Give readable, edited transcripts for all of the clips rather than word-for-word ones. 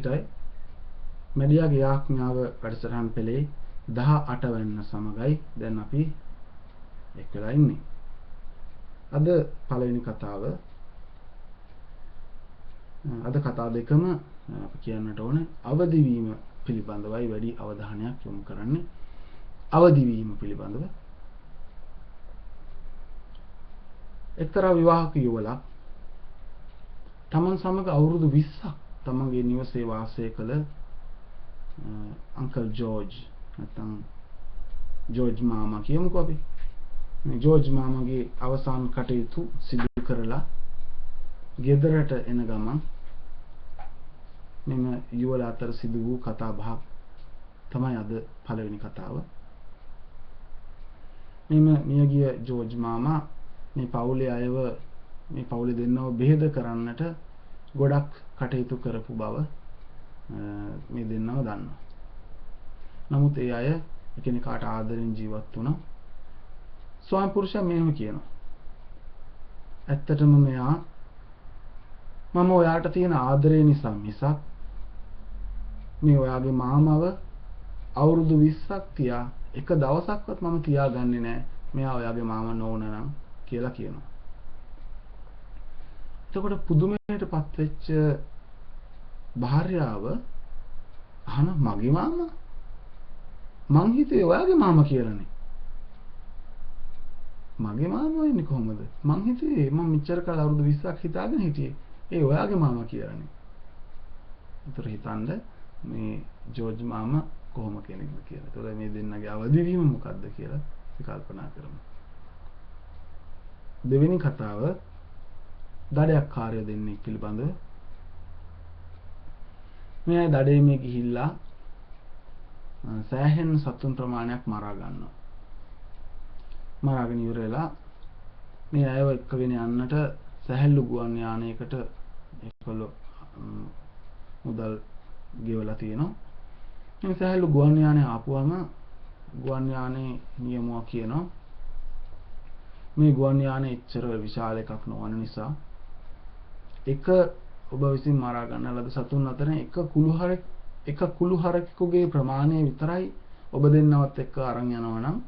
පිහිටයි. මැඩියාගේ යාඥාව වැඩසටහන් පෙළේ 18 වෙනි සමගයි දැන් අපි එක් වෙලා ඉන්නේ. අද පළවෙනි කතාව, අද කතා දෙකම අපි කියන්නට ඕනේ අවදි වීම පිළිබඳවයි වැඩි අවධානයක් යොමු කරන්නේ. අවදි වීම පිළිබඳව. එක්තරා විවාහක යුවලක් තමන් සමග අවුරුදු 20ක් තමන්ගේ නිවසේ වාසය කළ අංකල් ජෝර්ජ් නැත්නම් ජෝර්ජ් මාමා කියමුකෝ අපි. මේ ජෝර්ජ් මාමාගේ අවසාන කටයුතු සිදු කරලා ගෙදරට එන ගමන් මෙම යුවල අතර සිදු වූ කතා බහක් තමයි අද පළවෙනි කතාව. මෙම මියගිය ජෝර්ජ් මාමා මේ පවුලේ අයව, මේ පවුලේ දෙන්නව බෙහෙද කරන්නට ගොඩක් කටයුතු කරපු බව මේ දෙන්නව දන්නවා. නමුත් ඒ අය එකිනෙකාට ආදරෙන් ජීවත් වුණා. ස්වාමි පුරුෂයා මෙහෙම කියනවා. ඇත්තටම මෙයා මම ඔයාට තියෙන ආදරය නිසා මිසක් මේ ඔයාගේ මාමව අවුරුදු 20ක් තියා එක දවසක්වත් මම තියාගන්නේ නෑ. මෙයා ඔයාගේ මාමා නොවුන නම් කියලා කියනවා. එතකොට පුදුමයට පත්වෙච්ච භාර්යාව අහන, මගේ මාමා? මං හිතුවේ ඔයාගේ මාමා කියලානේ. මගේ මාමා වෙන්නේ කොහොමද? මං හිතුවේ මං මෙච්චර කාල අවුරුදු 20ක් හිතාගෙන හිටියේ ඒ ඔයාගේ මාමා කියලානේ. ඒතර හිතන්න මේ ජෝර්ජ් මාමා කොහොම කෙනෙක්ද කියලා. ඒතර මේ දෙන්නගේ අවදි වීම මොකද්ද කියලා අපි කල්පනා කරමු. දෙවෙනි කතාව දඩයක්කාරයෝ දෙන්නෙක් පිළිබඳව. මේ අය දඩයමේ ගිහිල්ලා සෑහෙන සතුන් ප්‍රමාණයක් මරා ගන්නවා. මරාගෙන ඉවර වෙලා මේ අයව එක්කගෙන යන්නට සැහැල්ලු ගුවන් යානයකට ඒගොල්ලෝ මුදල් ගෙවලා තියෙනවා. මේ සැහැල්ලු ගුවන් යානය ආපුවම ගුවන් යානේ නියමුවා කියනවා මේ ගුවන් යානය එච්චර විශාල එකක් නොවන නිසා එක ඔබ විසින් මරා ගන්න ලද සතුන් අතරින් එක කුළුහරකෙකුගේ ප්‍රමාණය විතරයි ඔබ දෙන්නවත් එක්ක අරන් යනවා නම්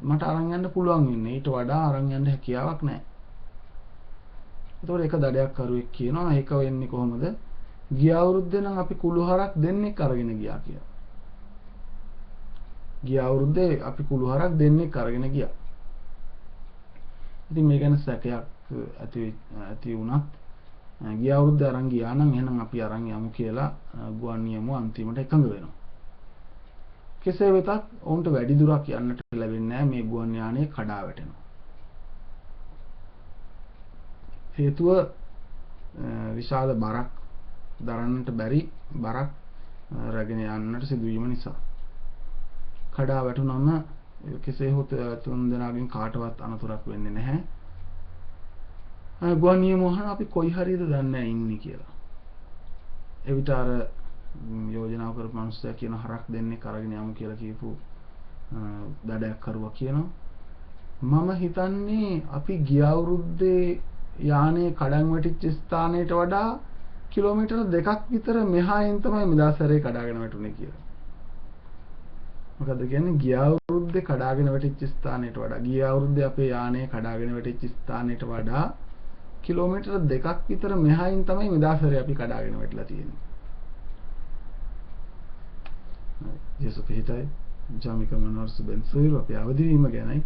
මට අරන් යන්න පුළුවන් වෙන්නේ. ඊට වඩා අරන් යන්න හැකියාවක් නැහැ. එතකොට එක දඩයක් කරුවෙක් කියනවා ඒක වෙන්නේ කොහොමද? ගිය අවුරුද්දේ නම් අපි කුළුහරක් දෙන්නෙක් අරගෙන ගියා කියලා. ගිය අවුරුද්දේ අපි කුළුහරක් දෙන්නෙක් අරගෙන ගියා. ඉතින් මේ ගැන සැකයක් ඇති වුණත් ගිය අවුරුද්දේ අරන් ගියා නම් එහෙනම් අපි අරන් යමු කියලා ගුවන් නියමුව අන්තිමට එකඟ වෙනවා. කෙසේ වෙතත් ඔවුන්ට වැඩි දුරක් යන්නට ලැබෙන්නේ නැහැ. මේ ගුවන් යානය කඩා වැටෙනවා. හේතුව විශාල බරක් දරන්නට බැරි බරක් රැගෙන යන්නට සිදුවීම නිසා. කඩා වැටුනම කෙසේ හෝ තුන් දෙනාගෙන් කාටවත් අනතුරක් වෙන්නේ නැහැ. ගුවන් නියමුව අහන අපි කොයි හරියද දන්නේ නැහැ ඉන්නේ කියලා. එවිට අර යෝජනාව කරපු මනුස්සයා කියන හරක් දෙන්නෙක් අරගෙන යමු කියලා කියපු දඩයක් කරුවා කියනවා. මම හිතන්නේ අපි ගිය අවුරුද්දේ යානේ කඩන් වැටිච්ච ස්ථානයට වඩා කිලෝමීටර් 2ක් විතර මෙහායින් තමයි මෙදා සැරේ කඩාගෙන වැටුනේ කියලා. මොකද්ද කියන්නේ? ගිය අවුරුද්දේ කඩාගෙන වැටිච්ච ස්ථානයට වඩා, ගිය අවුරුද්දේ අපේ යානේ කඩාගෙන වැටිච්ච ස්ථානයට වඩා කිලෝමීටර් 2ක් විතර මෙහායින් තමයි මෙදා සැරේ අපි කඩාගෙන වැටිලා තියෙන්නේ. ජේසුස් පිහිටයි. ජාමික මනෝහර් සුබෙන් සොයුරු අපි අවදි වීම ගැනයි